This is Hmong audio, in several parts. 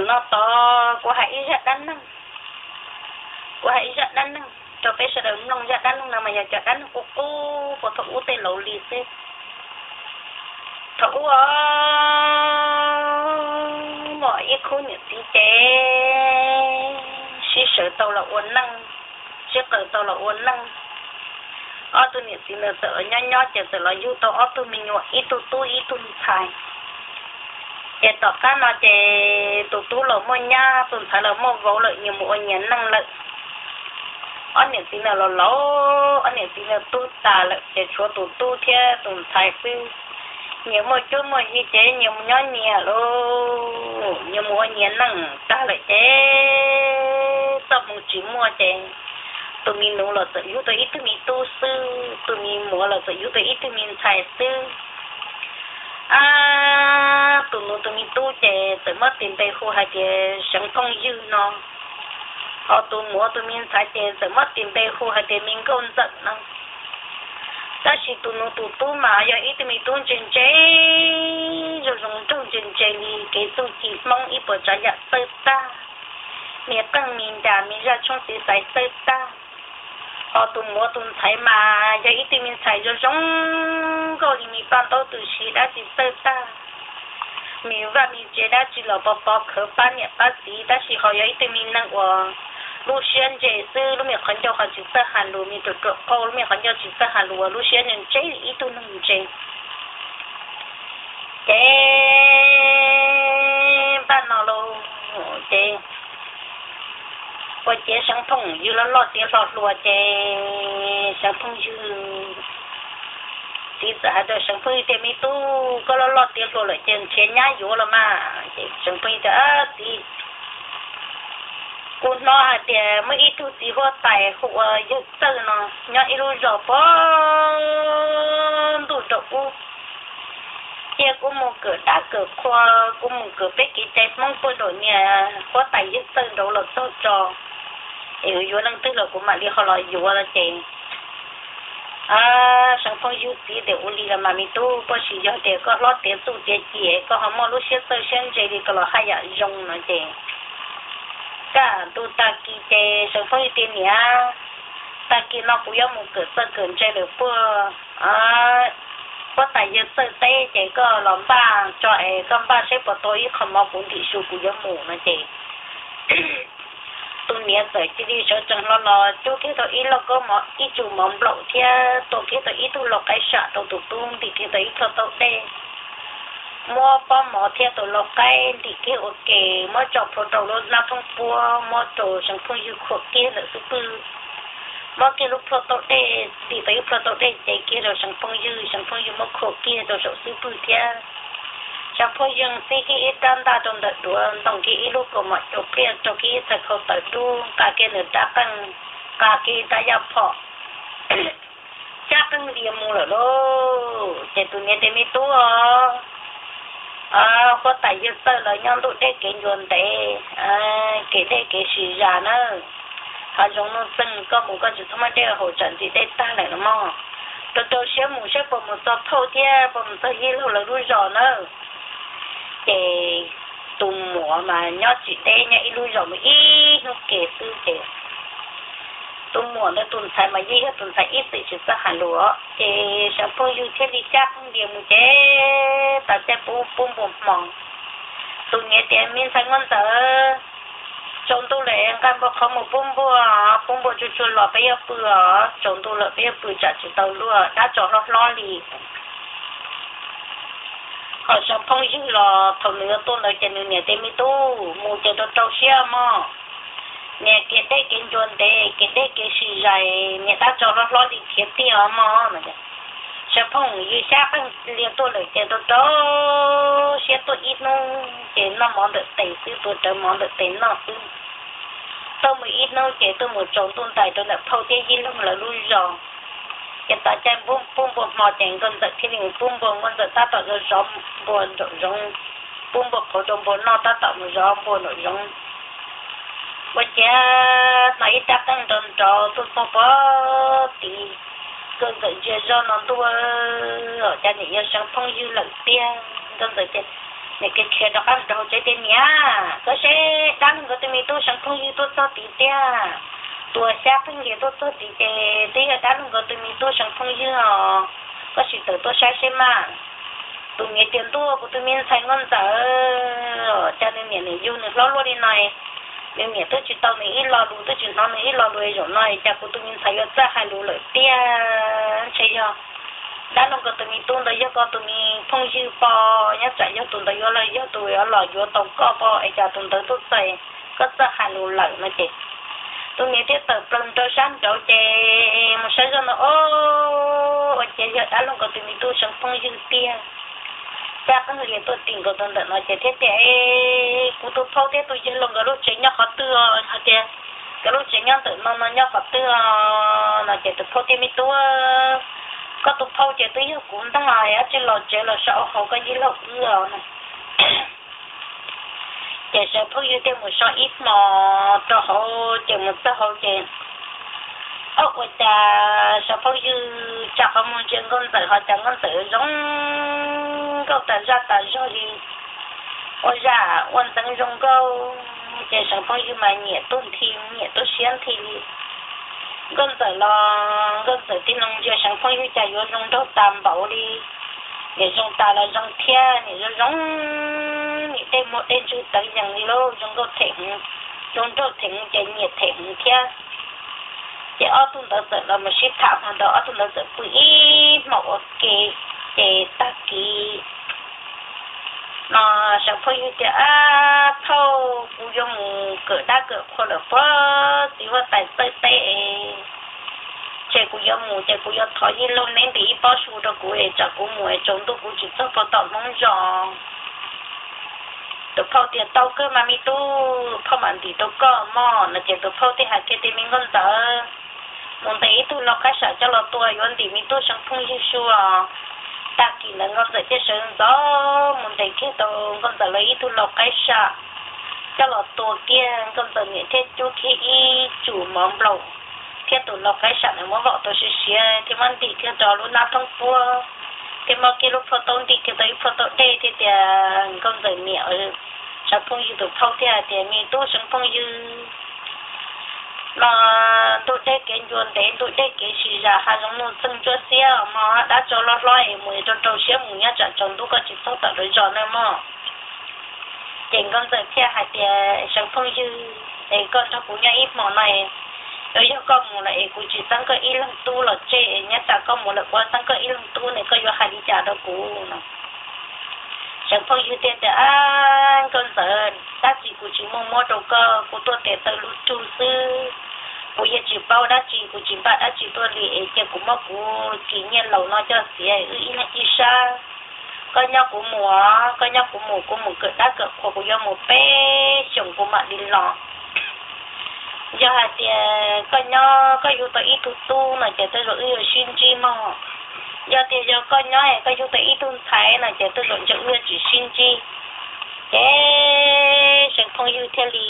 No tod kuv hais ib zaj dab neeg, kuv hais ib zaj dab neeg rau peb sawv daws mloog. Zaj dab neeg no mas yog cov dab neeg qub qub puag thaum ub tej laus li xwb. Thaum ub muaj ib khub niam txiv ces sib sawv tau los ua neej, sib qawm tau los ua neej. Ob tug niam txiv ntawd txawm nyob nyob ces txawm los yug tau ob tug me nyuam, ib tug tub ib tug ntxhais. Ces tom qab no ces tus tub los muaj nyab, tus ntxhais los muaj vauv lawm, nyias mus ua nyias neej lawm. Ob niam txiv ntawd los laus, ob niam txiv ntawd tuag tas lawm ces tshuav tus tub thiab tus ntxhais xwb. Nyias muaj cuab muaj yig ces nyias mus nyob nyias lawm, nyias mus ua nyias neej tag lawm ces txoj hmoo tsis muaj ces tus me nus los txawm yug tau ib tug me tub xwb, tus me muam los txawm yug tau ib tug me ntxhais xwb. Tus nus tus me tub ces txawm muab tis npe hu hais tias Seev Phooj Ywg no, ho tus muam tus me ntxhais ces txawm muab tis npe hu hais tias Me Nkauj Ntxawm no. Tab sis tus nus tus tub mas yog ib tug me tub ntse ntse, zoo zoo nraug ntse ntse li, kev txuj ci Hmoob ib puas tsav yam txawj tag, me qeej me ncas me zaj tshoob txiv xaiv txawj tag. Ho tus muam tus ntxhais mas yog ib tug me ntxhais zoo zoo nkauj li me paj ntaub tub si, dab tsi txawj tag, me vaj me tsev dab tsi los pov pov khawv pab niam pab txiv, tab sis ho yog ib tug me neeg uas lub siab ntse xwb, lub me qhov ncauj ho tsis txawj has lus, me ruam ruam qauj, lub me qhov ncauj tsis txawj has lus, lub siab ntse ntse li ib tug neeg ntse. Ces npaj no lauj, ces ua ciav Seev Phooj Ywg loj loj tiav hlo hluas ces Seev Phooj Ywg txiv txawm hais rau Seev Phooj Ywg tias, Me tub, koj loj loj tiav hluas lawm ces nrhiav nyab yuav los mas. Ces Seev Phooj Ywg tias, Txiv, kuv hnov hais tias muaj ib tug txiv huab tais hu ua Yawg Txawj no nyob ib lub zos puag ntuj nraum ub. Cia kuv mus kawm dab kawm qhua, kuv mus kawm peb kev cai Hmoob puag nraum niag huab tais Yawg Txawj nraud los txog tso, es yuav leej twg los kuv mam li ho los yuav. Ces Seev Phooj Ywg txiv tias, Ua li los mas me tub, puag tsis yog tias koj hlob tiav txuj tiav ci, koj ho muaj lub siab txawj siab ntse li ko los haj yam zoo no. Ces kaj ntug tag kis ces Seev Phooj Ywg tias, Niam, tag kis no kuv yuav mus kawm txawj kawm ntse lawm puag huab tais Yawg Txawj teb, ces koj los npaj tso es koj npaj saib puas tau ib qho mov kuv ntim su kuv yuav mus no. Ces tus niam txawm cia li sawv tsees hlo los cub kiag tau ib lauj kaub mov, ib tsu mov nplaum thiab tua kiag tau ib tug lau qaib sam rau tus tub, ntim kiag tau ib plhaub taub dej, muab pob mov thiab tus lau qaib ntim kiag ua ke, muab tso plhuav rau lub hnab phooj puab, muab rau Seev Phooj Ywg khuam kiag ntawm xub pwg. Muab kiag lub plhaub taub dej, ntim tau ib plhaub taub dej cev kiag rau Seev Phooj Ywg, Seev Phooj Ywg muab khuam kiag rau saum xub pwg thiab. Seev Phooj Ywg txib kiag ib rab ntaj rau ntawm duav, ntoos kiag ib lub kaus mom cua pliaj, rau kiag ib txhais khau tawv dub, nqa kiag nws rab qeej, nqa kiag ib rab yaj phom, cab qeej ntias mus lawm lauj. Ces tus niam tias, Me tub, huab tais Yawg Txawj lawv nyob ntuj deb kev ncua ntev, kev deb kev sis zas na, hav zoov nuj txeeg, koj mus koj tsis txhob muab dej haus tsam ntxim dej tag lawm no mog. Rau rau siab mus saib puas mus txog thauj thiab puas mus txog Yij Laug lawv lub zos na. Ces tus muam mas nyob tsis deb, nyob ib lub zos mus ib hnub ke xwb ces tus muam ntawd tus ntxhais mas yeej yog tus ntxhais ib txwm tsis txawj hais lus. Ces Seev Phooj Ywg thiaj li cab qeej ntias mus ces tas caij pub npua hmo. Tus niam tias, Me ntxhais Nkauj Ntxawm, tsaus ntuj lawm, nqa npua qhov mus pub npua, pub npua tsuag tsuag los peb yuav pw os, tsaus ntuj lawm peb yuav pw tsam tsis tau luaj, dab tsov hlob hlob li. Ho Seev Phooj Ywg los thaum nws yuav tuaj ntawd ces nws niam tias, Me tub, mus ces rau rau siab mog. Niag kev deb kev ncua ntev, kev deb kev sis zais, niag dab tsov hlob hlob li khiav tiag os mog. Seev Phooj Ywg xyab qeej ntias tuaj lawm ces rau rau siab tuaj ib hnub ces noj mov ntawm tes xwb, tuav rawv mov ntawm tes noj xwb. Tuaj mus ib hnub ces tuaj mus tsaus ntuj ntais rau ntawm phauj thiab Yij Laug lawv lub zos. Ces tas caij pub npua hmo ces Nkauj Ntxawm thiaj li mus pub npua, Nkauj Ntxawm tab tom zov zov npua nraum zoov, pub npua qhuav rau npua noj tab tom mus zov npua nraum zoov. Ua ciav hnov ib rab qeej nrov nrov tuaj txog puag tid. Nkauj Ntxawm ntsia zoj no ntuj, cas nim yog Seev Phooj Ywg lawm tiag. Nkauj Ntxawm tias, nim khiav khiav rov qab nraug tsev tias, Niam, koj seb tub Seev Phooj Ywg tuaj txog tid tiag. Tus uas xyab pheej lias tuaj txog tid ces twb yog dab laug nkawd tus me tub Seev Phooj Ywg os. Koj sim tawm tuaj saib seb mas. Tus niam tias, Ntuj, kuv tus me ntxhais Nkauj Ntxawm, cas nws niam nws yug nws hlob luaj li no, nws niam twb tsis tau nws ib lo lus, twb tsis hnov nws ib lo lus, zaum no cas kuv tus me ntxhais yuav txawj hais lus lawm tiag. Ntshe yog dab laug nkawd tus me tub ntawd yog koj tus me phooj ywg pom, nyob tsam yog tus ntawd yuav los yog tus yuav los yuav tau koj pom es cas tus ntawd tuaj txog koj txawj hais lus lawm no ces tus niam thiaj tawm plaws nraws sab nraud ces mus saib zoj no, o, ua cas yog dab laug nkawd tus me tub Seev Phooj Ywg tiag. Xyab pheej lias tuaj tim nkawd ntawm no ces thiaj tias, Kuv tus phauj thiab tus yawg laus nkawd lub tsev nyob qhov twg? Hais tias, Nkawd lub tsev nyob ntawm no no, nyob qhov twg? No ces tus phauj thiaj, Me tub, koj tus phauj ces twb yog kuv ntag, dab tsi los tsev los so hauv koj yij laug wb os. Ces Seev Phooj Ywg thiaj mus so ib hmo rau hauv ces mus txog hauv ces, o, ua cas Seev Phooj Ywg tsa qhov muag ntsia Nkauj Ntxawm ho cas Nkauj Ntxawm zoo nkauj tas zaj tas zog li, ua zaj ua ntxeev zoo nkauj. Ces Seev Phooj Ywg mas nyiam tuag nthi, nyiam tuag siab nthi li. Nkauj Ntxawm los Nkauj Ntxawm tij loo ntsia Seev Phooj Ywg cas yuav zoo nraug tas npaum li. Nim zoo tas los zoo thiab, nim zoo zoo, nim dej muag dej ntswg tawv yees li lauj, zoo nkauj them heev, zoo nraug them heev ces nyiam them heev thiab. Ces ob tug ntawd txawm los mus sib tham hmo ntawd, ob tug ntawd txawm pw ib hmos ua ke. Ces tag kis no Seev Phooj Ywg tias, Ab phauj, kuv yuav mus kawm dab kawm qhua lawm puag txiv huab tais txawj teb es, ces kuv yuav mus ces kuv yuav thov yij laug neb ntim ib pob su rau kuv es tsam kuv mus es tsaus ntuj kuv tsis txog puag tom Hmoob zos. Tus phauj tias, Tau kawg mas me tub, phauj mam ntim rau koj mog. No ces tus phauj thiaj hais kiag tias, Me Nkauj Ntxawm, mus ntes ib tug lau qaib sam coj los tua yuav ntim me tub Seev Phooj Ywg su os. Tag kis ntawd Nkauj Ntxawm thiaj sawv ntxov mus ntes kiag tau Nkauj Ntxawm lawv ib tug lau qaib sam coj los tua kiag. Nkauj Ntxawm niam thiaj cub kiag ib tsum mov nplaum thiab tus lau qaib sam ntawd muab vom tau siav siav thiab muab ntim kiag rau lub hnab thoob puab, thiab muab kiag lub plhuaj taub ntim kiag tau ib plhuaj taub dej thiab tias, Nkauj Ntxawm niam, Seev Phooj Ywg tus phauj thiaj hais tias, Me tub Seev Phooj Ywg, no ntuj deb kev ncua ntev, ntuj deb kev sis zam, hav zoov nuj txeeg ntsuab xiab, hmo dab tsau loj hlob es mus rau rau siab mus, nyob tsam tsaus ntuj koj tsis txog tom lawv zos nawb mog. Ces Nkauj Ntxawm thiaj hais tias, Seev Phooj Ywg, es koj nrog kuv nyob ib hmo no es, yog koj mus lawm es kuv tsis txeeb koj ib leeg tub los tseg, nyob tsam koj mus lawm kuv txeeb koj ib leeg tub ne, koj yuav hais li cas rau kuv no? Seev Phooj Ywg thiaj tias, Ab Nkauj Ntxawm, dab tsi kuv tsis muaj muab rau koj, kuv tuaj tes taw lug rug xwb. Kuv yeej tsis paub dab tsi, kuv tsis npaj dab tsi tuaj li es cia kuv muab kuv kis nyiaj laus no coj txiav wb ib leeg ib sab. Koj nyob kuv mus, koj nyob kuv mus, kuv mus kawm dab kawm qhua, kuv yuav mus peb xyoos kuv mam li los. Yog hais tias koj nyob koj yug tau ib tug tub no ces tej zaum wb yuav sib ntsib mog. Yog tias yog koj nyob es koj yug tau ib tug ntxhais no ces tej zaum ntshe wb yuav tsis sib ntsib. Ces Seev Phooj Ywg thiaj li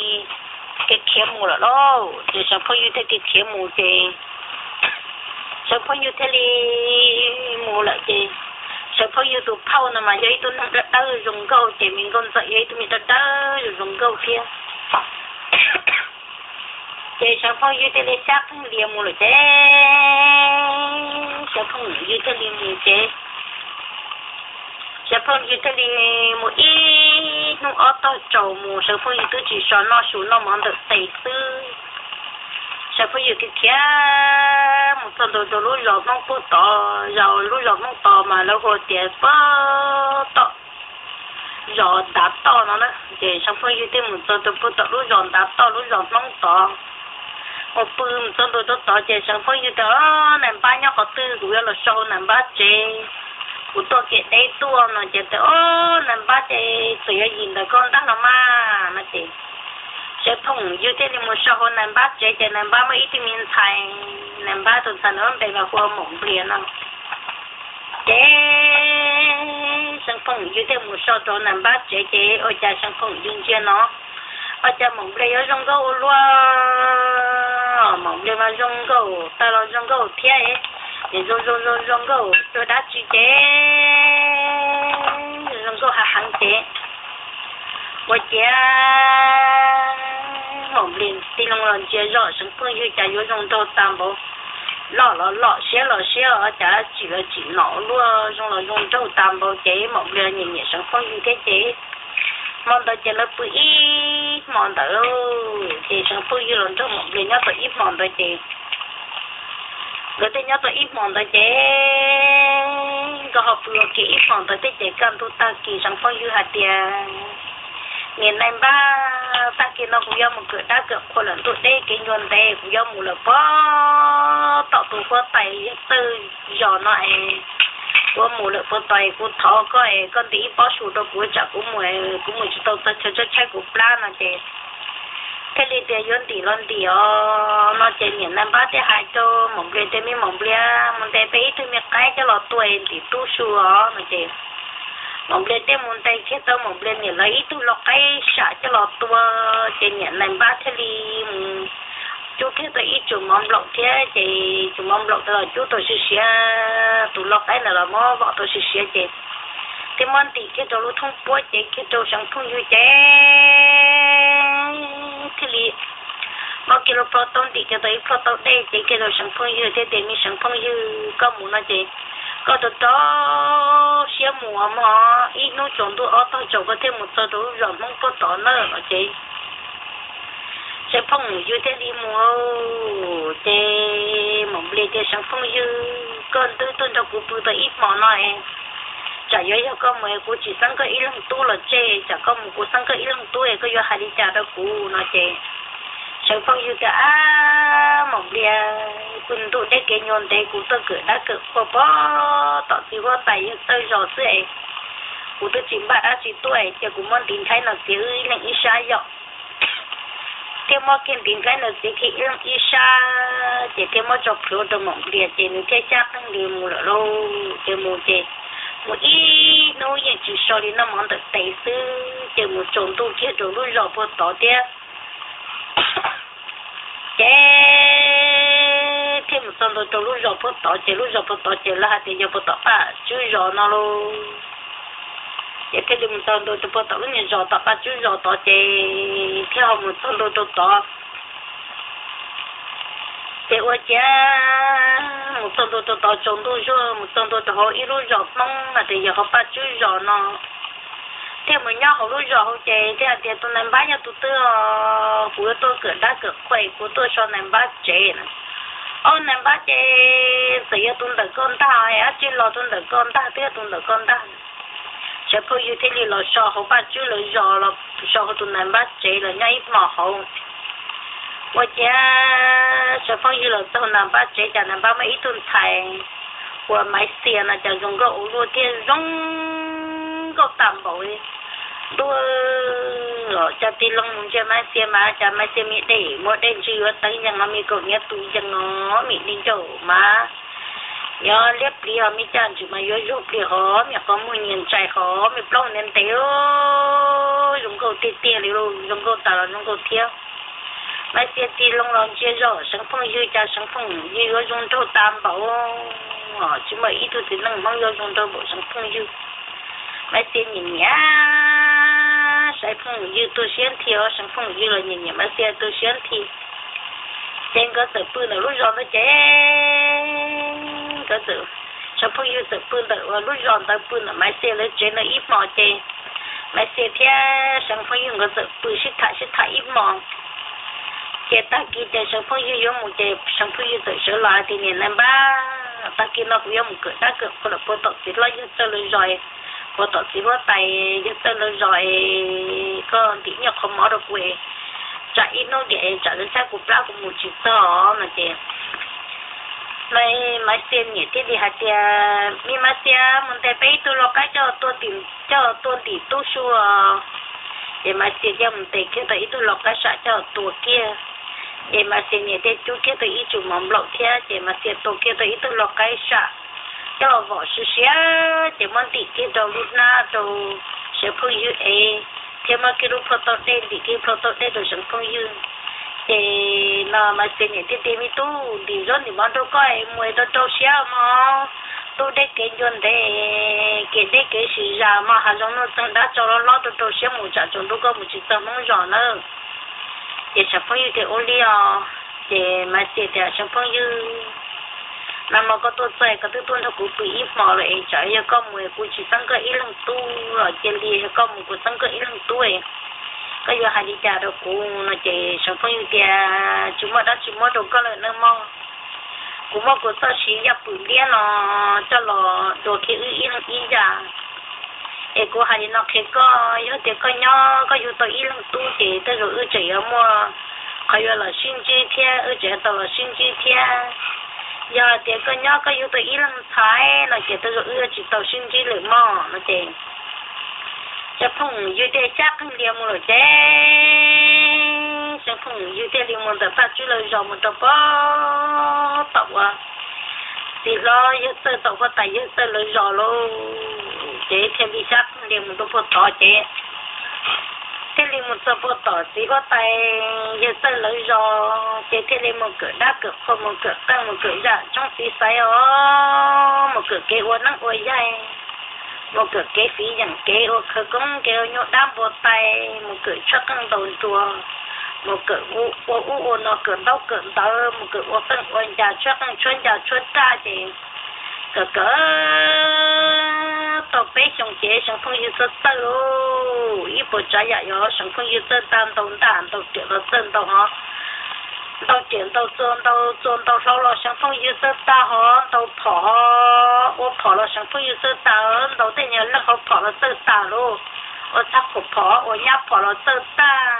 khiav khiav mus lawm lauj. Ces Seev Phooj Ywg thiaj khiav khiav mus ces Seev Phooj Ywg thiaj li mus lawm ces Seev Phooj Ywg tus phauj no mas yog ib tug neeg dawb dawb zoo nkauj ces me Nkauj Ntxawm yog ib tug me dawb dawb zoo zoo nkauj thiab. Ces Seev Phooj Ywg thiaj li xyab pheej lias mus lawm ces Seev Phooj Ywg thiaj li mus ces Seev Phooj Ywg thiaj li mus ib hnub ob tog tsaus mus, Seev Phooj Ywg twb tsis so noj su noj mov ntawm tes xwb. Seev Phooj Ywg thiaj khiav mus txog ntua rau lub zos Hmoob pug tod, zos lub zos Hmoob tod mas lawv hu tias pug tom zos Ntav Toj no na. Ces Seev Phooj Ywg thiaj mus txog ntua pug tom lub zos Ntav Toj lub zos Hmoob tod. Mus pw mus txog ntua rau tod ces Seev Phooj Ywg tias, Nais npab nyob qhov twg, kuv yuav los so nais npab tsev, kuv tuaj kev deb tuaj no. Ces tias, Nais npab ces txawm yuav yim ntawm koj ntag los mas no. Ces Seev Phooj Ywg thiaj li mus so hauv nais npab tsev ces nais npab muaj ib tug me ntxhais, nais npab tus ntxhais ntawd npe mas hu ua Maum Nplias no. Ces Seev Phooj Ywg thiaj mus so rau nais npab tsev ces ua cas Seev Phooj Ywg ntsia no, ua cas Maum Nplias yuav zoo nkauj ua luaj. Maum Nplias mas zoo nkauj tag los zoo nkauj thiab, nws zoo zoo zoo zoo nkauj dua dab tsi ces zoo nkauj hav heev ces ua ciav Maum Nplias tij loo los ntsia zoj Seev Phooj Ywg cas yuav zoo nraug tas npaum, loj los loj siab los siab, cas tsim los tsim nom luaj, zoo los zoo nraug tas npaum ces Maum Nplias nyiam nyiam Seev Phooj Ywg thiab ces hmo ntawd ces lawv pw ib hmo ntawd ces Seev Phooj Ywg los nrog Maum Nplias nyob tau ib hmo ntawd ces nkawd thiaj nyob tau ib hmo ntawd ces nkawd ho pw ua ke ib hmo ntawd thiab ces kaj ntug tag kis Seev Phooj Ywg hais tias, Niam nais npab, tag kis no kuv yuav mus kawm dab kawm qhua lawm ntuj deb kev ncua ntev, kuv yuav mus lawm puag tom tus huab tais yawg Txawj Zos no es, kuv yuav mus lawm puag tom es kuv thov koj es koj ntim ib pob su rau kuv tsam kuv mus, kuv mus tsis tau txog chaw tshaib tshaib kuv plab no ces thiaj li tias yuav ntim los ntim os no ces niam nais npab thiaj hais rau Maum Nplias tias, Me Maum Nplias, mus ntes peb ib tug me qaib coj los tua es ntim tub su os no ces Maum Nplias thiaj mus ntes kiag tau Maum Nplias niam lawv ib tug lau qaib sam coj los tua ces niam nais npab thiaj li mus cub kiag tau ib tsum mov nplaum thiab ces tsum mov nplaum ntawd los cub tau siav siav, tus lau qaib ntawd los muab vom tau siav siav ces thiaj muab ntim kiag rau lub thoob puab cev kiag rau Seev Phooj Ywg ces thiaj li muab kiag lub plhaub taub ntim kiag tau ib plhaub taub dej cev kiag rau Seev Phooj Ywg thiab tias, Me Seev Phooj Ywg, koj mus no ces koj rau rau siab mus mog, ib hnub tsaus ntuj ob tog tsaus koj thiaj mus txog rau lub zos Hmoob puag tod na no ces Seev Phooj Ywg thiaj li mus ces Maum Nplias tias, Seev Phooj Ywg, koj twb tuaj nrog kuv pw tau ib hmo no es tsam yuav yog koj mus es kuv tsis xeeb koj ib leeg tub los tseg, tsam koj mus kuv xeeb koj ib leeg tub es koj yuav hais li cas rau kuv no ces Seev Phooj Ywg tias, Ab Maum Nplias, kuv ntuj deb kev ncua ntev kuv tuaj kawm dab kawm qhua puag tom txiv huab tais yawg Txawj Zos xwb es kuv twb tsis npaj dab tsi tuaj es cia kuv muab ntiv nplhaib no txiav wb ib leeg ib sab yom. Thiaj muab kiag ntiv nplhaib no txiav kiag ib leeg ib sab ces thiaj muab tso plhuav rau Maum Nplias ces nws thiaj cab qeej nti mus lawm lauj. Ces mus ces mus ib hnub yeej tsis so li noj mov ntawm tes xwb ces mus tsaus ntuj kiag rau lub zos puag tod thiab. Ces thiaj mus txog ntua rau lub zos puag tod ces lub zos puag tod ces lawv hais tias yog puag tom Paj Tswb Zos no lauj. Ces thiaj li mus txog ntua rau puag tom lub niag zos tom Paj Tswb Zos tod ces thiaj ho mus txog ntua rau tod. Ces ua ciav mus txog ntua rau tod tsaus ntuj zuag mus txog ntua rau hauv ib lub zos Hmoob hais tias yog hauv Paj Tswb Zos no. Thiaj mus nyob hauv lub zos hauv ces thiaj hais tias, Tus nais npab yog tus twg? Kuv yuav tuaj kawm dab kawm qhua, kuv tuaj so nais npab tsev na. Ob, nais npab ces txawm yog tus ntawm koj ntag, ab tsi los tus ntawm koj ntag, twb yog tus ntawm koj ntag. Seev Phooj Ywg thiaj li los so hauv Paj Tswb lawv zos, los so hauv tus nais npab tsev los nyob ib hmo hauv. Ua ciav Seev Phooj Ywg los txog nais npab tsev cas nais npab muaj ib tug ntxhais hu ua Maiv Xia no cas zoo nkauj ua luaj thiab zoo nkauj tag npaum li. Ntuj, los cas tij laug mus ntsia Maiv Xia mas cas Maiv Xia me dej muaj dej ntswg yuav teev yees no, me kaus hniav tu yees no, me dej ncauj mas nyob liab pliv ho, me caj ntswg mas yuav zuag pliv ho, me qhov muag nyias ntsais ho, me plaub ntev ntev, zoo nkauj tiag tiag li lauj, zoo nkauj tas los zoo nkauj thiab. Maiv Xia tij laug los ntsia zoj Seev Phooj Ywg cas Seev Phooj Ywg yuav zoo nraug tas npaum, tsis muaj ib tug txiv neej Hmoob yuav zoo nraug npaum Seev Phooj Ywg. Maiv Xia nyiam nyiam Seev Phooj Ywg tu siab nthi, Seev Phooj Ywg los nyiam nyiam Maiv Xia tu siab nthi. Ces nkawd txawm pw ntawm lub zos ntawd ces nkawd txawm, Seev Phooj Ywg txawm pw ntawm lub zos ntawd, pw ntawm Maiv Xia lawv tsev ntawd ib hmo ces Maiv Xia thiab Seev Phooj Ywg nkawd txawm pw sib tham sib tham ib hmo. Ces tag kis ces Seev Phooj Ywg yuav mus ces Seev Phooj Ywg txawm sawv los hais tias, Niam nais npab, tag kis no kuv yuav mus kawm dab kawm qhua lawm puag tom txiv hlob yawg Txawj lawv zos, puag tom txiv huab tais yawg Txawj lawv zos es koj ntim nyiaj qhov mov rau kuv es tsam ib hnub diam es tsam lawv txhab kuv plab kuv mus tsis txog no ces Maiv Xia niam thiaj li hais tias, Me Maiv Xia, mus ntes peb ib tug lau qaib coj tua ntim tub su. Ces Maiv Xia thiaj mus ntes kiag tau ib tug lau qaib sam coj tua kiag. Ces Maiv Xia niam thiaj cub kiag tau ib tsum mov nplaum thiab ces Maiv Xia tua kiag tau ib tug lau qaib sam coj los vom siav siav ces muab ntim kiag rau lub hnab rau Seev Phooj Ywg es, thiab muab kiag lub plhaub taub dej, ntim kiag plhaub taub dej rau Seev Phooj Ywg. Ces no Maiv Xia niam thiaj tias, Me tub, ntim zaub ntim mov rau koj es mus es rau rau siab mog. Ntuj deb kev ncua ntev, kev deb kev sim zam mog, hav zoov nuj txeeg dab tsov loj hlob, rau rau siab mus tsam tsaus ntuj koj mus tsis txog Hmoob zos nawb. Ces Seev Phooj Ywg tias, Ua li os. Ces Maiv Xias tias, Seev Phooj Ywg, nag hmo koj tuaj txog koj twb tuaj nrog kuv pw ib hmo lawm es tsam yog koj mus kuv tsis txeeb koj ib leeg tub los cia li, yog koj mus kuv txeeb koj ib leeg tub, koj yuav hais li cas rau kuv? No ces Seev Phooj Ywg tias, Tsis muaj dab tsi muab rau koj lawm nawb mog. Kuv muab kuv txoj siv yaj pwm liab no coj los dua kiag wb ib leeg ib yam. Es kuv hais li no qhia koj, yog tias koj nyob koj yug tau ib leeg tub ces tej zaum wb tseem yuav muaj qhov yuav los sib ntsib thiab, wb tseem yuav tau los sib ntsib thiab. Yog tias koj nyob koj yug tau ib leeg ntxhais no ces tej zaum wb yuav tsis tau sib ntsib lawm mog. No ces Seev Phooj Ywg thiaj xyab qeej lias mus lawm ces Seev Phooj Ywg thiaj li mus ntawm Paj Tswb lawv zos mus rau pem tom uas txiv hlob Yawg Txawj, tom huab tais Yawg Txawj lawv zos lauj. Ces thiaj li xyab qeej lias mus rau pem tod ces thiaj li mus txog pem tom txiv huab tais Yawg Txawj lawv zos ces thiaj li mus kawm dab kawm qhua, mus kawm qeej, mus kawm zaj tshoob txiv xaiv os, mus kawm kev ua neeb ua yaig, mus kawm kev fiv yeem, kev ua khawv koob, kev ua nyuj dab npua tais, mus kawm tshuab qeej ntaus nruas, mus kawm ua ub ua no, kawm ntaub kawm ntawv, mus kawm ua qeej ua ncas, tshuab qeej tshuab ncas tshuab raj ces kawm kawm tau peb xyoos ces Seev Phooj Ywg txawj txawj lauj. Ib puas tsav yam yog Seev Phooj Ywg txawj tag, ntaus ntaj ntaus riam los txawj ntaus hov, ntaus riam ntaus txuas ntaus txuas ntaus hlau los Seev Phooj Ywg txawj tag hov, ntaus phom hov, ua phom los Seev Phooj Ywg txawj tag, ntaus tej nyuag leej hauv phom los txawj tag lauj, ua txhab qhuam phom, ua nyab phom los txawj tag.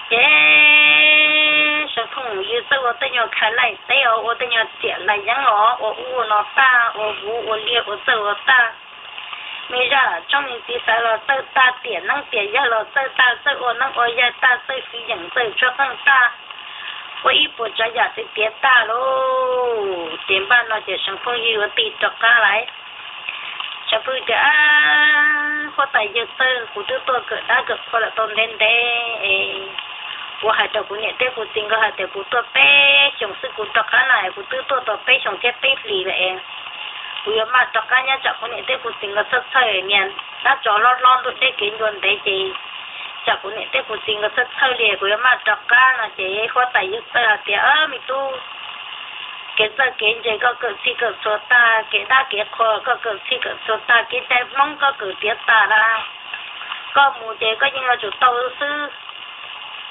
Ces Seev Phooj Ywg txawj ua tej nyuag kha laij teb os, ua tej nyuag riam lais yeeb os, ua ub ua no tag, ua vuv ua liaj ua txawj ua tag. Me zaj tshoob me txiv xaiv los txawj tag, tiam neeb tiam yaig los txawj tag, txawj ua neeb ua yaig tag, txawj fiv yeem, txawj tshuab qeej tag, ua ib puas tsav yam tiav tiav tag lauj. Ces npaj no ces Seev Phooj Ywg yuav tig rov qab lawm. Seev Phooj Ywg tias, Huab tais Yawg Txawj, kuv twb tuaj kawm dab kawm qhua lawm tau ntev ntev es kuv hais rau kuv niam thiab kuv txiv nkawd hais tias kuv tuaj peb xyoos xwb kuv rov qab na, kuv twb tuaj tau peb xyoos thiab peb hlis lawm es kuv yuav maj rov qab nyob tsam kuv niam thiab kuv txiv nkawd txhawj txhawj, niag dab tsov hlob hlob ntuj deb kev ncua ntev ces tsam kuv niam thiab kuv txiv nkawd txhawj txhawj li kuv yuav maj rov qab no ces huab tais Yawg Txawj hais tias, Me tub, kev txawj kev ntse koj kawm txhij kawm txhua tag, kev dab kev qhua koj kawm txhij kawm txhua tag, kev cai Hmoob koj kawm tiav tag lawm, koj mus ces koj yeej yuav tsum tau xwb.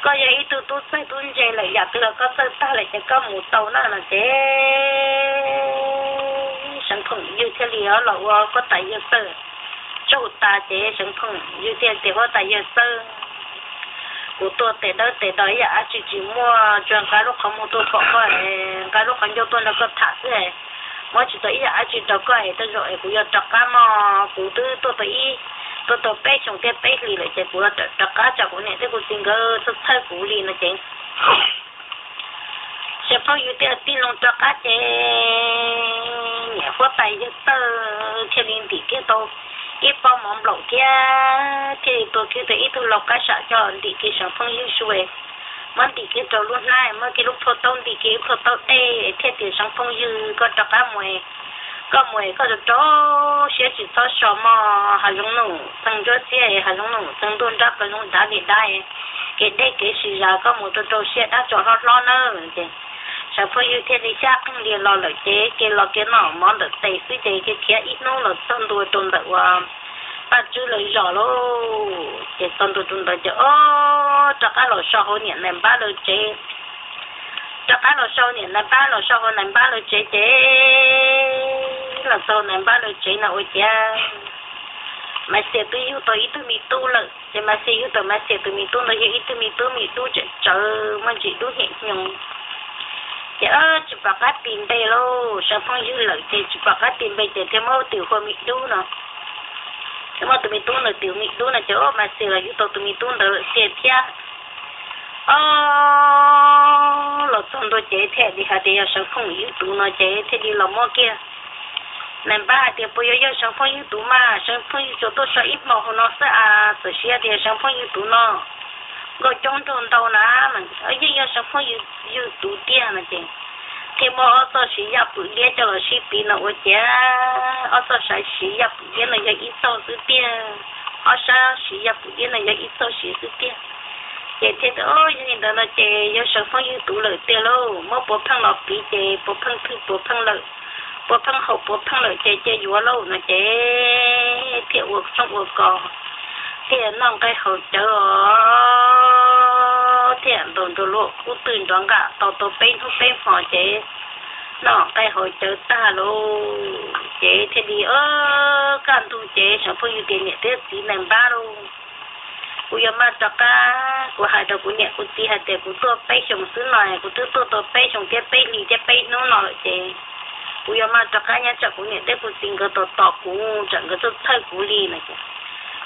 Koj yog ib tug tub txawj tub ntse lawm, yam twg los koj txawj tag lawm ces koj mus tau na no ces Seev Phooj Ywg thiaj li los ua huab tais Yawg Txawj tsaug tas ces Seev Phooj Ywg thiaj tias, Huab tais Yawg Txawj, kuv tuaj tes dawb tes do ib yam dab tsi tsis muaj, tsuas nqa lub qhov muag tuaj pom koj, nqa lub qhov ncauj tuaj nrog koj tham xwb, muab tsis tau ib yam dab tsi rau koj es tej zaum es kuv yuav rov qab mog. Kuv twb tuaj tau ib, tuaj tau peb xyoos thiab peb hlis lawm ces kuv yuav rov qab tsam kuv niam thiab kuv txiv nkawd txhawj txhawj kuv li no ces Seev Phooj Ywg thiaj tig loo rov qab ces niam huab tais Yawg Txawj thiaj li ntim kiag tau ib pob mov nplaum thiab thiaj li tua kiag tau ib tug lau qab sam coj ntim kiag Seev Phooj Ywg su, muab ntim kiag rau lub hnab, muab kiag lub plhuaj taub ntim kiag ib plhuaj taub dej thiaj tias, Seev Phooj Ywg, koj rov qab mus, koj mus koj rau rau siab tsis txhob so mog, hav zoov num txeeg ntsuab xiab, hav zoov num txeeg ntuj nrab plaws zoov dav li dab, kev deb kev sib zam koj mus rau rau siab, dab tsov hlob hlob nawb. Ces Seev Phooj Ywg thiaj li xyab qeej lias los lawm ces kev los kev noj mov ntawm tes xwb ces kev khiav ib hnub los txog ntua rau ntawm uas Paj Tswb lawv zos lauj. Ces txog ntua rau ntawd ces ob rov qab los so hauv niam nais npab lawv tsev. Rov qab los so niam nais npab, los so hauv nais npab lawv tsev ces los txog nais npab lawv tsev no ua ciav Maiv Xias twb yug tau ib tug me tub lawm. Ces Maiv Xias yug tau Maiv Xias tus me tub ntawd yog ib tug me tub me tub tseem tsawv muaj ntsis dub hnyav hnyoo. Ces tsis pom qab tis npe lauj, Seev Phooj Ywg lawm ces tsis pom qab tis npe ces thiaj muab tus hu ua Me Dub no, thiaj muab tus me tub ntawd tis ua Me Dub no ces Maiv Xias los yug tau tus me tub ntawd lawm tiag thiab. Ob, los txog ntua ces thiaj li hais tias yog Seev Phooj Ywg tus no ces thiaj li los muab kiag. Nais npab hais tias puas yuav yog Seev Phooj Ywg tus mas, Seev Phooj Ywg tsuas tuaj so ib hmo hauv no xwb as, txawm siv tias Seev Phooj Ywg tus no nkauj coob nraug ntau na, yeej yog Seev Phooj Ywg tus tiag no ces thiaj muab ob txoj siv yaj pwm liab coj los sib piv no ua ciav ob txoj siv yaj pwm liab no yog ib txoj xwb tiag, ob sab siv yaj pwm liab no yog ib txoj siv xwb tiag. Ces thiaj tias, Yog li ntawd no ces yog Seev Phooj Ywg tus lawm tiag lauj, muab puav pheej los piv ces puav pheej thwj puav pheej lawm, puav pheej haum puav pheej lawm ces cia yuav lauj no ces thiaj ua tshoob ua kos, thiaj noj nqaij haus cawv os, thiaj ntaus nrog luag kub twg nrov nqaj tau tau peb hnub peb hmo ces noj nqaij haus cawv tag lauj ces thiaj li kaj ntug ces Seev Phooj Ywg tias, Niam thiab txiv, nais npab lauj, kuv yuav maj rov qab. Kuv hais rau kuv niam kuv txiv hais tias kuv tuaj peb xyoos xwb no, kuv twb tuaj tau peb xyoos thiab peb hlis thiab peb hnub no lawm ces kuv yuav maj rov qab nyob tsam kuv niam thiab kuv txiv nkawd tos tos kuv, tsam nkawd txawj txhawj kuv li no ces,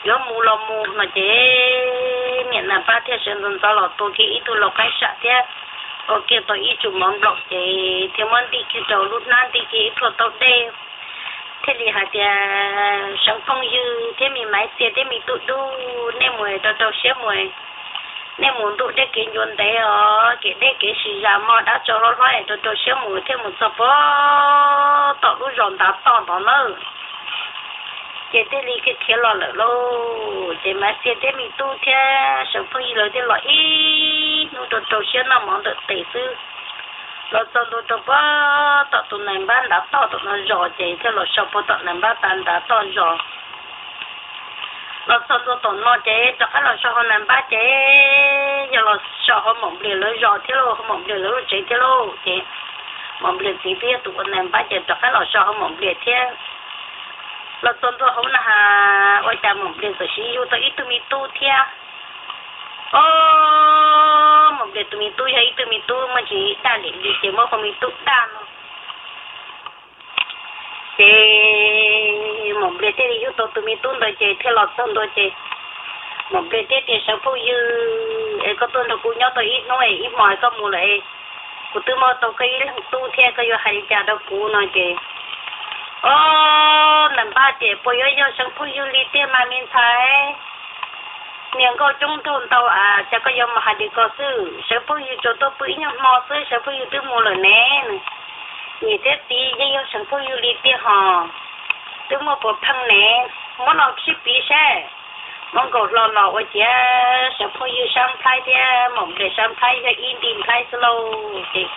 Yuav mus los mus no ces niam nais npab thiaj sawv ntxov ntxov los tua kiag ib tug lau qaib sam thiab ua kiag tau ib tsum mov nplaum ces thiaj muab ntim kiag rau lub hnab, ntim kiag ib pluag taub dej, thiaj li hais tias, Seev Phooj Ywg thiab me Maiv Xia thiab me tub dub, nej mus rau rau siab mus, nej mus ntuj deb kev ncua ntev os, kev deb kev sis zas mog, dab tsov hlob hlob es rau rau siab mus thiaj mus txog puag tom lub zos ntav toj ntawd nawb. Ces thiaj li khiav khiav los lawm lauj. Ces Maiv Xia thiab me tub thiab Seev Phooj Ywg lawv thiaj los ib hnub rau rau siab noj mov ntawm tes xwb. Los txog ntua rau puag tom tus nais npab ntav toj tom no zos ces thiaj los so puag tom nais npab tav ntav toj zos. Los txog ntua tom no ces rov qab los so hauv nais npab ces yog los so hauv Maum Nplias lawv zos thiab lauj, hauv Maum Nplias lawv lub tsev thiab lauj. Ces Maum Nplias txiv twb yog tus ua nais npab ces rov qab los so hauv Maum Nplias thiab. Los txog ntua hauv na has ua cas Maum Nplias txawm sis yug tau ib tug me tub thiab. Ob, Maum Nplias tus me tub yog ib tug me tub muaj ntsis daj liam li ces muab hu me tub daj no. Ces Maum Nplias thiaj li yug tau tus me tub ntawd ces thiaj los txog ntua ces Maum Nplias thiaj tias, Seev Phooj Ywg, es koj tuaj nrog kuv nyob tau ib hnub es ib hmo es koj mus lawm es kuv twb muaj tau koj ib leeg tub thiab, koj yuav hais li cas rau kuv no ces, ob, nais npab tias, Puas yuav yog Seev Phooj Ywg li tiag mas me ntxhais? Niag nkauj coob nraug ntau a, cas koj yuav mus hais li ko xwb? Seev Phooj Ywg tsuas tuaj pw ib nyuag hmo xwb Seev Phooj Ywg twb mus lawm ne. Niam thiab txiv, yeej yog Seev Phooj Ywg li tiag hos, twb muaj puav pheej ne, muab los sib piv saib. Muab nkaus hlo los ua ciav Seev Phooj Ywg sab nplhaib thiab Maum Nplias sab nplhaib yog ib nti nplhaib xwb lauj. Ces,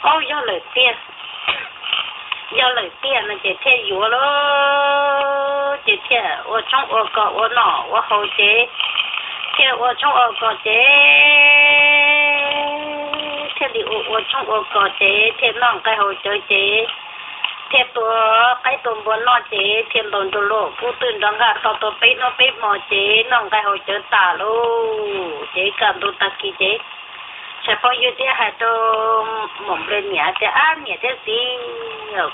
Ob, yog lawm tiag, yog lawm tiag no ces thiaj yuav lauj. Ces thiaj ua tshoob ua kos ua noj ua haus ces, thiaj ua tshoob ua kos ces, thiaj li ua ua tshoob ua kos ces thiaj noj nqaij haus cawv ces, thiaj tua qaib tua npua noj ces thiaj ntaus nrog luag kub twg nrov nqaj tau tau peb hnub peb hmo ces noj nqaij haus cawv tas lauj. Ces kaj ntug tag kis ces Seev Phooj Ywg thiaj hais rau Maum Nplias niam tias, Ab, niam thiab txiv,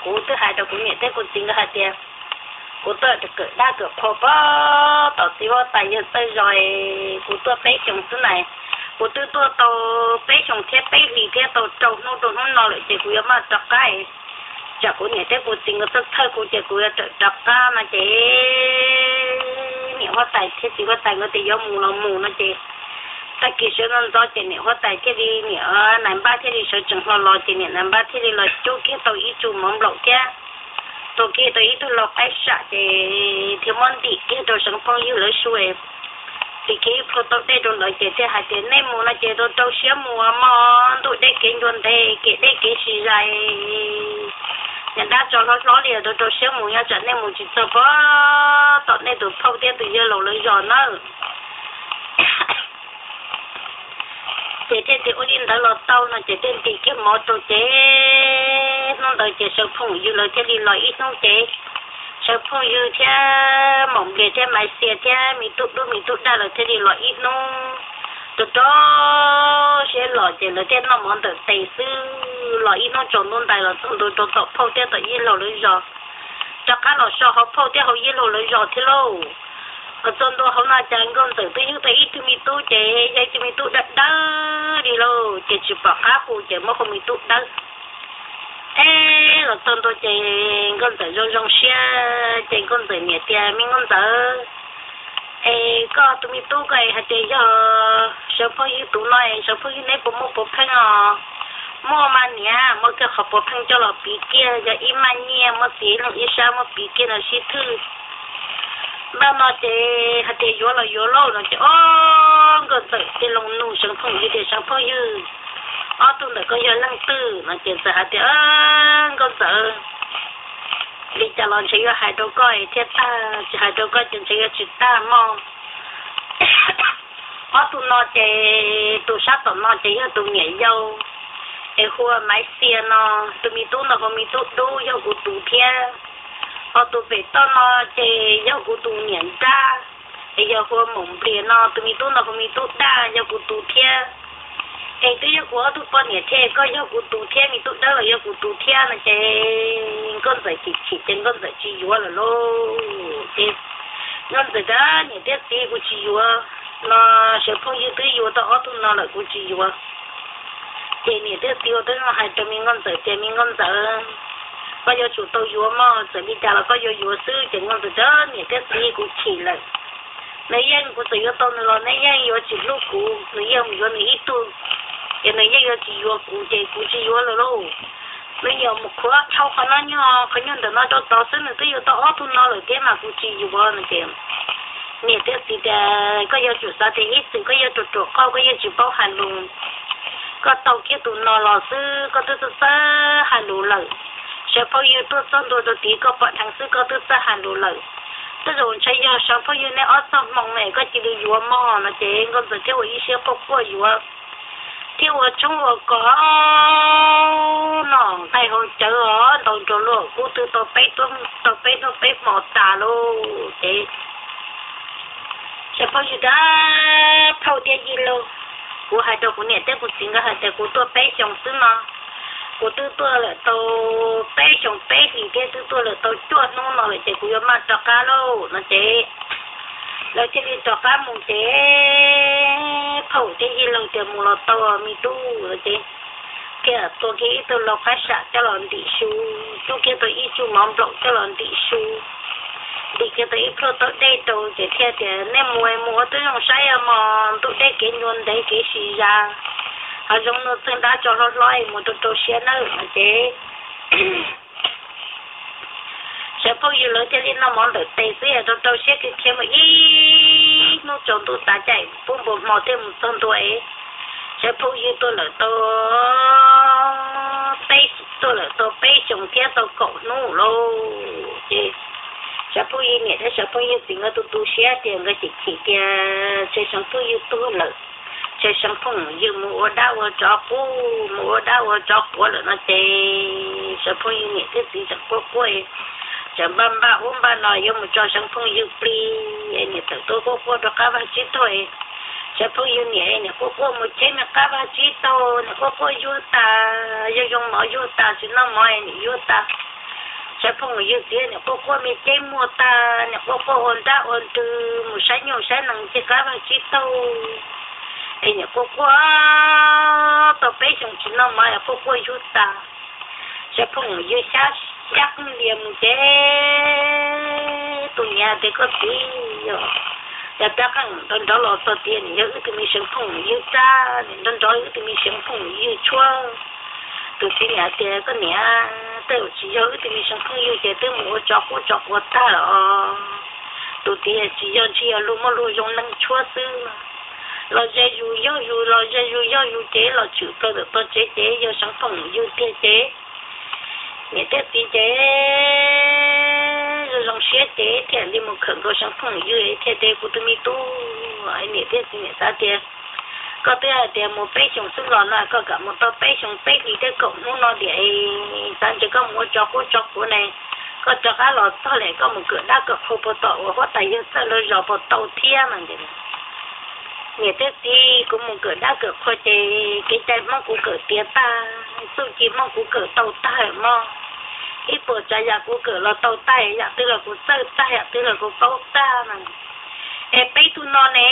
kuv twb hais rau kuv niam thiab kuv txiv nkawd hais tias kuv tuaj kawm dab kawm qhua pab tom txiv huab tais yawg txawj zos, kuv tuaj peb xyoos xwb na, kuv twb tuaj tau peb xyoos thiab peb hlis thiab tau rau hnub rau hnub no lawm ces kuv yuav maj rov qab, tsam kuv niam thiab kuv txiv nkawd txhawj txhawj kuv ces kuv yuav rov qab no ces niam huab tais thiab txiv huab tais nkawd tias yuav mus los mus no ces tag kis sawv ntxov ntxov ces niam huab tais thiaj li, niam nais npab thiaj li sawv tsees hlo los ces niam nais npab thiaj li los cub kiag tau ib tsum mov nplaum thiab tua kiag tau ib tug lau qaib sam ces thiaj muab ntim kiag rau Seev Phooj Ywg lawv su, ntim kiag ib pluag taub dej rau lawv ces thiaj hais tias, Nej mus no ces rau rau siab mus mog, ntuj deb kev ncua ntev, kev deb kev sis zais, niag dab tsov hlob hlob li, rau rau siab mus, nyob tsam nej mus tsis txog pab tom nej tus phauj thiab tus yawg laus lawv zos nawb. Ces thiaj tias ua li ntawd los tau no ces thiaj ntim kiag mov rau ces hnub ntawd ces Seev Phooj Ywg lawv thiaj li los ib hnub ces Seev Phooj Ywg thiab Maum Nplias thiab Maiv Xias thiab me tub dub me tub daj lawv thiaj li los ib hnub. Rau rau siab los ces lawv thiaj noj mov ntawm tes xwb los ib hnub tsaus ntuj ntais los txog ntua rau tom phauj thiab tom yawg laus lawv zos, rov qab los so hauv phauj thiab hauv yawg laus lawv zos thiab lauj. Los txog ntua hauv no ces Nkauj Ntxawm twb yug tau ib tug me tub ces yog ib tug me tub dawb dawb li lauj, ces tsis pom qab hu ces muab hu me tub dawb. Eb, los txog ntua ces Nkauj Ntxawm zoo zoo siab ces Nkauj Ntxawm niam tias, Me Nkauj Ntxawm, es koj tus me tub ko hais tias yog Seev Phooj Ywg tus no es Seev Phooj Ywg neb puas muaj puav pheej os? Muaj mas niam, muaj kiag qhov puav pheej coj los piv kiag, yog ib maj nyiaj muab txiav ib leeg ib sab muab piv kiag no sib thwj. Npaj no ces hais tias yuav los yuav lauj no ces ob Nkauj Ntxawm cia li nug Seev Phooj Ywg tias, Seev Phooj Ywg, ob tug ntawm koj yog leej twg? No ces Ntxawm hais tias, Nkauj Ntxawm, li cas los ntshe yuav hais rau koj thiab tag, tsis hais rau koj ces ntshe yuav tsis tag mog. Ob tug no ces tus sab tom no ces yog tus niam yau es hu ua Maiv Xia no, tus me tub no hu me tub dub yog kuv tus thiab. Ho tus pem toj no ces yog kuv tus niam nrab es yog hu ua Moos Nplias no, tus me tub no hu me tub daj yog kuv tus thiab. Es twb yog kuv ob tug poj niam thiab, koj yog kuv tus thiab, me tub dawb los yog kuv tus thiab no ces Nkauj Ntxawm chim chim ces Nkauj Ntxawm tsis yuav lawm lauj. Ces Nkauj Ntxawm tias, Niam thiab txiv, kuv tsis yuav no, Seev Phooj Ywg twb yuav tau ob tug no lawm, kuv tsis yuav. Ces niam thiab txiv ua tib zoo hais rau me Nkauj Ntxawm tias, Me Nkauj Ntxawm, koj yuav tsum tau yuav mog, txawm li cas los koj yuav yuav xwb. Ces Nkauj Ntxawm tias, Niam thiab txiv, kuv chim lawm. Neb yeej, kuv txawm yuav tau nws los neb yeej yuav tsis hlub kuv, nws yeej mus yuav nws ib tug, ces nws yeej yuav tsis yuav kuv, ces kuv tsis yuav lawm lauj. Nws yeej mus khuav dhau qhov no nyuag qhov nyuag ntawm no rau tod xwb, nws twb yuav tau ob tug no lawm thiab mas kuv tsis yuav no ces niam thiab txiv tias, Koj yuav tsum xav tias ib txwm koj yeej ruam ruam qauj, koj yeej tsis paub hais lus. Koj tau kiag tus no los xwb koj twb txawj txawj hais lus lawm. Seev Phooj Ywg tuaj txog ntua rau tid koj pom dheev xwb koj twb txawj hais lus lawm. Tej zaum ntshe yog Seev Phooj Ywg neb ob txoj hmoo es koj cia li yuav mog no ces Nkauj Ntxawm thiaj ua ib siab quaj quaj yuav, thiab ua tshoob ua kos noj nqaij haus cawv os, ntaus nrog luag kub twb tau peb, tau peb hnub peb hmo tas lauj. Ces Seev Phooj Ywg tias, Phauj thiab yij laug, kuv hais rau kuv niam thiab kuv txiv nkawd hais tias kuv tuaj peb xyoos xwb no, kuv twb tuaj lawm tau peb xyoos peb hlis thiab twb tuaj lawm tau cuaj hnub no lawm ces kuv yuav maj rov qab lauj no ces lawv thiaj li rov qab mus ces phauj thiab yij laug tias mus los tau me tub no ces thiaj tua kiag ib tug lau qab sam coj los ntim su, cub kiag tau ib tsuj mov nplaum coj los ntim su, ntim kiag tau ib pluag taub dej rau ces thiaj tias, Nej mus mus ua tib zoo saib mog, ntuj deb kev ncua ntev kev sis zas, ho zoo nug txeeg dab tso hlob hlob es mus rau rau siab nawb no ces Seev Phooj Ywg lawv thiaj li noj mov ntawm tes xwb es rau rau siab khiav khiav mus ib hnub tsaus ntuj tav caij pub npua hmo thiaj mus txog ntua es Seev Phooj Ywg tuaj lawm tau peb, tuaj lawm tau peb xyoos thiab tau kaum hnub lauj ces Seev Phooj Ywg niam thiab Seev Phooj Ywg txiv nkawd tu tu siab tias nkawd chim chim tias ntshe Seev Phooj Ywg tuag lawm, ntshe Seev Phooj Ywg mus ua dab ua tsov qub, mus ua dab ua tsov quav lawm no ces Seev Phooj Ywg niam thiab txiv tseem quaj quaj, tseem npaj npaj ub npaj no yuav mus tso Seev Phooj Ywg plig es niam txawm tuaj quaj quaj rau qab vaj tsib taug es Seev Phooj Ywg niam, niam quaj quaj mus cheb me qab vaj tsib taug, niam quaj quaj yuag tas, yog zoo mov yuag tas, tsis noj mov es niam yuag tas. Seev Phooj Ywg txiv niam quaj quaj me ceb muag tas, niam quaj quaj ua nrab ua nrwg mus saib nyuj saib nees ncig qab vaj tsib taug es niam quaj quaj tau peb xyoos tsis noj mov es quaj quaj yuag tas. Seev Phooj Ywg xyab xyab qeej lias mus ces tus niam tias, Koj txiv, yog peb qeej nrov nrov los txog tias nim yog wb tus me Seev Phooj Ywg rab, nim nrov nrov wb tus me Seev Phooj Ywg tshuab. Tus txiv niam tias, Koj niam, tej zaum tsis yog wb tus me Seev Phooj Ywg ces twb mus ua tsov qub tsov quav tag lawm os. Tus txiv tias, Tsis yog, ntshe yog luag muaj luag zoo neeg tshuab xwb. Los ze zus yog zus, los ze zus yog zus ces los tshwm plaws ntawm tog tsev ces yog Seev Phooj Ywg tiag ces niam thiab txiv ces zoo zoo siab ces thiaj li mus khawm nkaus Seev Phooj Ywg thiaj tias, Kuv tus me tub, niam thiab txiv niam xav tias koj twb hais tias mus peb xyoos xwb los no, koj kam mus tau peb xyoos peb hlis thiab kaum hnub no tiam, xav ntshe koj mus ua tsov qub tsov quav ne, koj rov qab los txog lawm koj mus kawm dab kawm qhua puas tom uas huab tais yawg txawj lawv zos puas tau thiab no. Niam thiab txiv, kuv mus kawm dab kawm qhua ces kev cai Hmoob kuv kawm tiav tag, txuj ci Hmoob kuv kawm tau tag mog. Ib puas tsav yam kuv kawm los tau tag, yam twg los kuv txawj tag, yam twg los kuv paub tag no. Es peb tug no ne,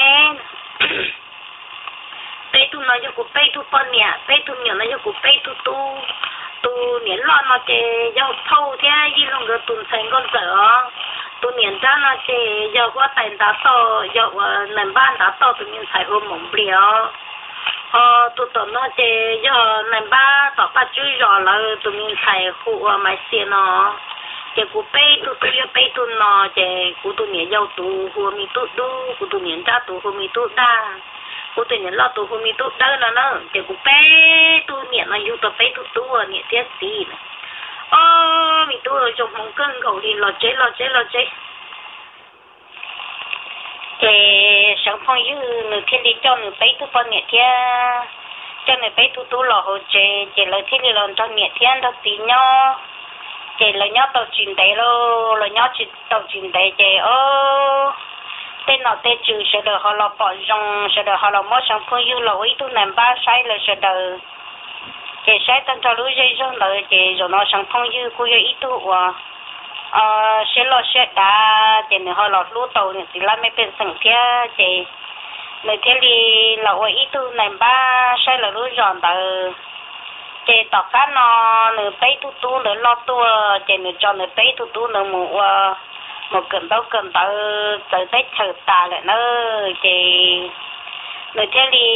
peb tug no yog kuv peb tug poj niam, peb tug me nyuam no yog kuv peb tug tub. Tus niam loj no ces yog phauj thiab yij laug nkawd tus ntxhais Nkauj Ntxawm os. Tus niam nrab no ces yog huab tais Ntav Toj, yog uas nais npab Ntav Toj tus me ntxhais hu ua Moos Nplias os. Ho tus tom no ces yog nais npab tom Paj Tswb zos lawv tus me ntxhais hu ua Maiv Xia no. Ces kuv peb tug tub yog peb tug no, ces kuv tus niam yau tus hu ua me tub dub, kuv tus niam nrab tus hu ua me tub daj. Kuv tus niam loj tus hu me tub Dawb no na, ces kuv peb tug niam no yug tau peb tug tub niam thiab txiv na. Ob, me tub zoo hmoov kawg nkaus li, los tsev los tsev los tsev. Ces Seev Phooj Ywg nws thiaj li coj nws peb tug poj niam thiab coj nws peb tug tub los hauv tsev, ces lawv thiaj li los nrog niam thiab nrog txiv nyob. Ces lawv nyob tau tsis ntev lauj, lawv nyob tsis tau tsis ntev ces ob, tej nom tej tswv sawv daws ho los pom zoo, sawv daws ho los muab Seev Phooj Ywg los ua ib tug nais npab saib lawv sawv daws. Ces saib tag nrho lub zej zog ntawd ces zaum no Seev Phooj Ywg kuj yog ib tug uas siab loj siab dav, ces nws ho los hlub tau niam txiv laj mej pej xeem thiab, ces nws thiaj li los ua ib tug nais npab saib lawv lub zos ntawd. Ces tom qab no nws peb tug tub ntawd loj tuaj, ces nws tso nws peb tug tub ntawd mus ua, mus kawm ntaub kawm ntawv txawv teb chaws tas lawm na. Ces nws thiaj li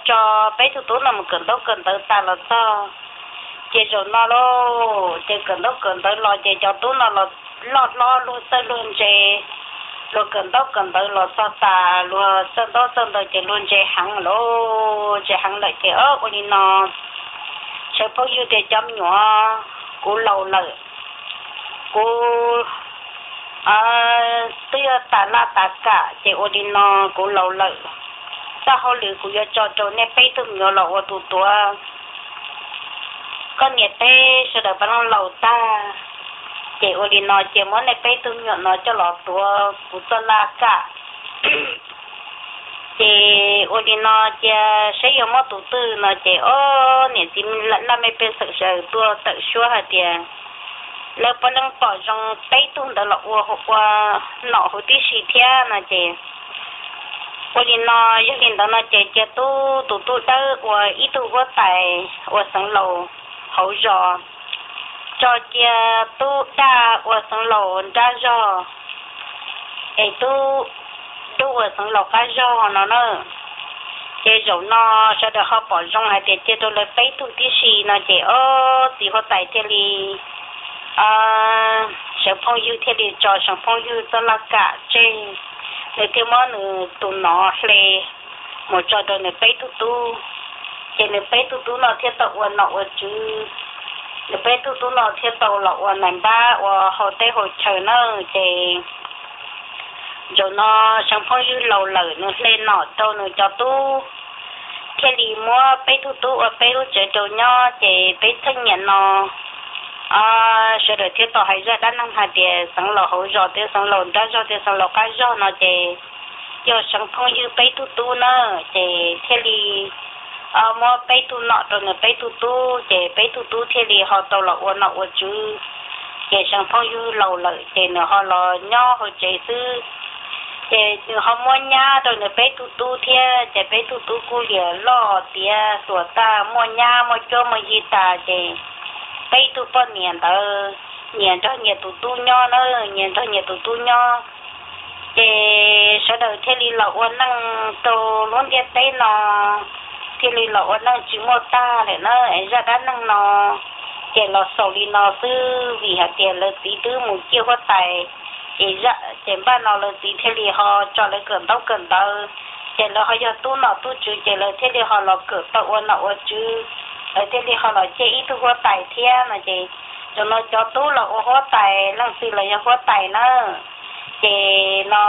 tso peb tug tub no mus kawm ntaub kawm ntawv tas los txog. Ces zaum no lauj, ces kawm ntaub kawm ntawv los ces cov tub no los loj hlob luag txawj luag ntse, luag kawm ntaub kawm ntawv los txog tas luag txawj ntaub txawj ntawv ces luag ntse heev lauj, ntse heev lawm ces ua li no, Seev Phooj Ywg tias cov me nyuam, kuv laus lawm, kuv twb yog tas laj tas kam ces ua li no, kuv laus lawm, txoj hauj lwm kuv yuav tso rau nej peb tug me nyuam los ua tus tuav koj niam peb sawv daws pab laus tag. Ces ua li no cia muab nej peb tug me nyuam no coj los tuav kuv txoj laj kam. Ces ua li no cia saib yuav muab tus twg no ces ob, niam txiv laj mej pej xeem sawv daws tuaj tawm suab hais tias lawv puav leej pom zoo peb tug ntawd los ua, ua nom huv tib si thiab no ces ua li no, yog li ntawd no ces cia tub, tus tub Dawb ua ib tug huab tais ua xeev laus hauv zos, tso cia tub Daj ua xeev laus nrab zog, es tub Dub ua xeev laus qab zog no na. Ces zaum no sawv daws ho pom zoo hais tias cia rau lawv peb tug tib si no ces ob, txiv huab tais thiaj li, Seev Phooj Ywg thiaj li tso Seev Phooj Ywg txoj laj kam tseg, nws thiaj muab nws tus nom hle mus tso rau nws peb tug tub. Ces nws peb tug tub no thiaj tau ua nom ua tswv, nws peb tug tub no thiaj tau los ua nais npab ua hauv teb hauv chaw na. Ces zaum no Seev Phooj Ywg laus lawm, nws hle nom rau nws cov tub, thiaj li muab peb tug tub ua peb lub tsev rau nyob. Ces peb txheej niam no sawv daws thiaj tau hais zaj dab neeg hais tias xeev laus hauv zos thiab xeev laus nrab zog thiab xeev laus qab zog no ces yog Seev Phooj Ywg peb tug tub na. Ces thiaj li muab peb tug nom rau nws peb tug tub, ces peb tug tub thiaj li ho tau los ua nom ua tswv. Ces Seev Phooj Ywg laus lawm ces nws ho los nyob hauv tsev xwb. Ces nws ho muab nyab rau nws peb tug tub thiab, ces peb tug tub kuj liam loj tiav hluas tag, muaj nyab muaj cuab muaj yig tas, ces peb tug poj niam ntawd nyias nrog nyias tus tub nyob na, nyias nrog nyias tus tub nyob. Ces sawv daws thiaj li los ua neej rau lub ntiaj teb no, thiaj li los ua neej tsis muaj tag lawm na. Es zaj dab neeg no ces los xaus li no xwb, vim hais tias lawv txiv twb mus ciaj huab tais, ces, ces npaj no lawv txiv thiaj li ho tso lawv kawm ntaub kawm ntawv, ces lawv ho yog tub nom tub tswv, ces lawv thiaj li ho los kawm tau ua nom ua tswv, lawv thiaj li ho los ciaj ib tug huab tais thiab no. Ces zaum no cov tub los ua huab tais, leej twg los yog huab tais na. Ces no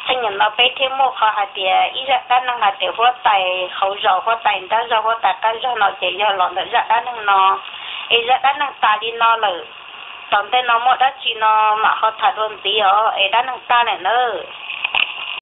txheej niam no peb thiaj muaj qhov hais tias ib zaj dab neeg hais tias huab tais hauv zos, huab tais nrab zog, huab tais qab zog no ces yog los ntawm zaj dab neeg no. Es zaj dab neeg tas li no lawm, tom ntej no muaj dab tsi no mam ho tham dua ntxiv os, es dab neeg tag lawm nawb.